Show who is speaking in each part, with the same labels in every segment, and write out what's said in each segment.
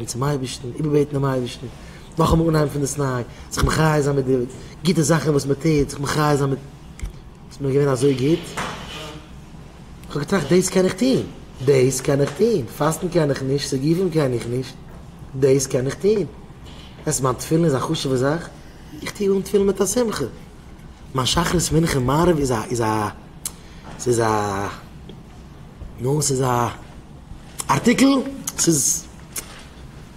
Speaker 1: צום אייבערשטן, איבערבעטן דעם אייבערשטן, נאכאמאל אנהייבן פון דאס ניי, זיך מחיה זיין מיט די גוטע זאכן וואס מען טוט, זיך מחיה זיין מיט, ס'איז מיר געווען אזוי גוט, איך האב געטראכט דאס קען איך טון, דאס קען איך טון, פאסטן קען איך נישט, סיגופים קען איך נישט, דאס קען איך טון, עס מיין תפילין איז א חשוב'ע זאך, איך טו אן תפילין מיט א שמחה, מיין שחרית מנחה מעריב איז א איז א ס'איז א נו ס'איז א ארטיקל, ס'איז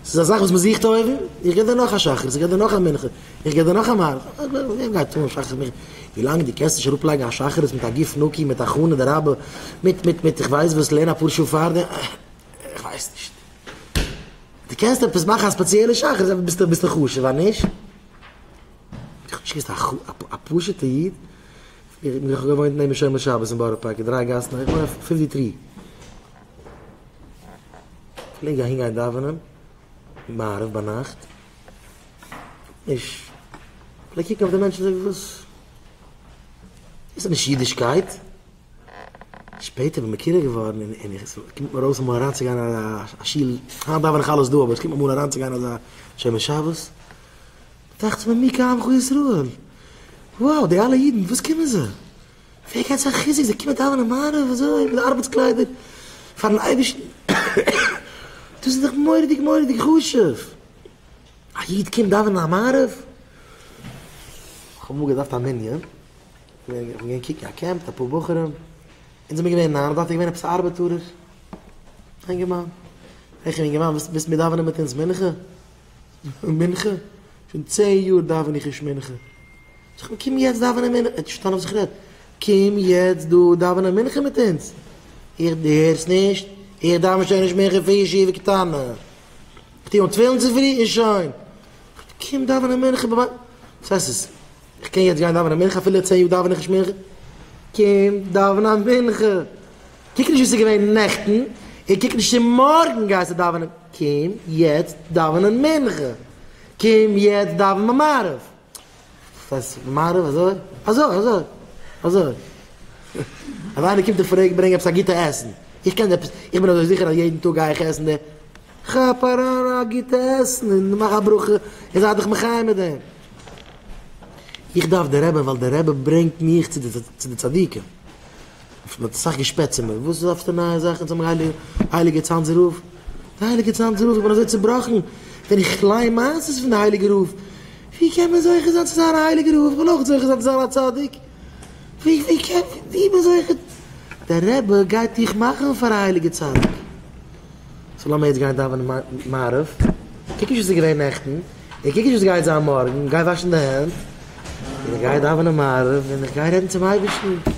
Speaker 1: ס'איז א זאך וואס מ'זוכט אויבן, איך גיב דיר נאך א שחרית, איך גיב דיר נאך א מנחה, איך גיב דיר נאך א מעריב, וועם גייט אן שחרית מנחה, ווילאנג דו קענסט נישט אראפלייגן א שחרית מיט א גוף נקי, מיט הכנה דרבה, מיט מיט מיט איך ווייס וואס, לערן אפאר שעה פארדעם, איך ווייס נישט. דו קענסט עפעס מאכן א ספעציעלע שחרית, ביסטו ביסטו חשוב, אז נישט? איך האב נישט געוואוסט א פשוטע איד, איך האב געוואוינט נעבן שומר שבת אין בארא פארק, דריי גאסן, איך וואוין אויף פיפטי טרי. פלעג אהין גיין דאווענען מעריב ביינאכט, נישט, פלעג קוקן אויף די מענטשן זאגן וואס, דאס איז נישט אידישקייט. שפעטער בין מקורב געווארן און און עס קומט מיר אויס אמאל אריינצוגיין אין א שול, היינט דאווען איך אלעס דא אבער עס קומט מיר אמאל אריינצוגיין אזא שומר שבת, טראכט איך מיר מי כעמך ישראל, wow די אלע אידן וואס קומען זיי? ווער געט זיי חיזוק זיי קומען דאווענען מעריב אזוי מיט די ארבעטס קליידער פארן אייבערשטן, דאס איז דאך מורא'דיג מורא'דיג חשוב, א איד קומט דאווענען א מעריב? כ'האב אמאל געדארפט א מנין, כ'בין געווען קוקן א קעמפ מיט אפאר בחורים, אונז זעמיר געווען ניין, דארט איז געווען עפעס א ארבעטארער, א אינגערמאן, פרעג איך אים אינגערמאן ווילסט מיר דאווענען מיט אונז מנחה? מנחה? שוין צען יאר דאווען איך נישט מנחה. זאג איך אים קום יעצט דאווענען מנחה, ער האט נישט פארשטאנען וואס איך רעד, קום יעצט דא דאווענען מנחה מיט אונז, איך דו הערסט נישט? איך דאווען שוין נישט מנחה פון ישיבה קטנה, איך טו אן תפילין צופרי און שוין, קום דאווענען מנחה ביי וואס הייסט עס? איך קען יעצט גיין דאווענען מנחה אפילו צען יאר דאווען איך נישט מנחה? קום דאווען א מנחה! קוק נישט וואס איז געווען נעכטן, און קוק נישט צו מארגן גייסטו דאווענען, קום יעצט דאווענען מנחה! קום יעצט דאווען ביי מעריב! וואס הייסט מעריב? אזוי? אזוי אזוי אזוי. אז איינער קומט און פרעגט ברענג עפעס א גוטע עסן, איך קען עפעס, איך בין אזוי זיכער אז יעדן טאג גיי איך עסן די, כאפ אריין א גוטע עסן און מאך א ברכה און זיי דיך מחיה מיט דעם. איך דארף די רבי ווייל די רבי ברענגט מיך צו די צדיקים. מען האט אסאך געשפעט צו מיר, וואס דארפסטו נייע זאכן צום הייליגער צאנזער רב? די הייליגער צאנזער רב, איך בין אזוי צובראכן ווען איך ליין מעשות פון די הייליגע רב, ווי קען מען זוכה זיין צו זיין א הייליגער רב, איך וויל אויך זוכה זיין צו זיין א צדיק, ווי ווי קען ווי מען זוכה, דער רבי גייט דיך מאכן פאר א הייליגע צדיק. סאו לאמיר יעצט גיין דאווענען מעריב, קוק נישט וואס איז געווען נעכטן, און קוק נישט וואס גייט זיין מארגן, גיי וואשן די הענט, און איך גיי דאווענען מעריב, און איך גיי רעדן צום אייבערשטן.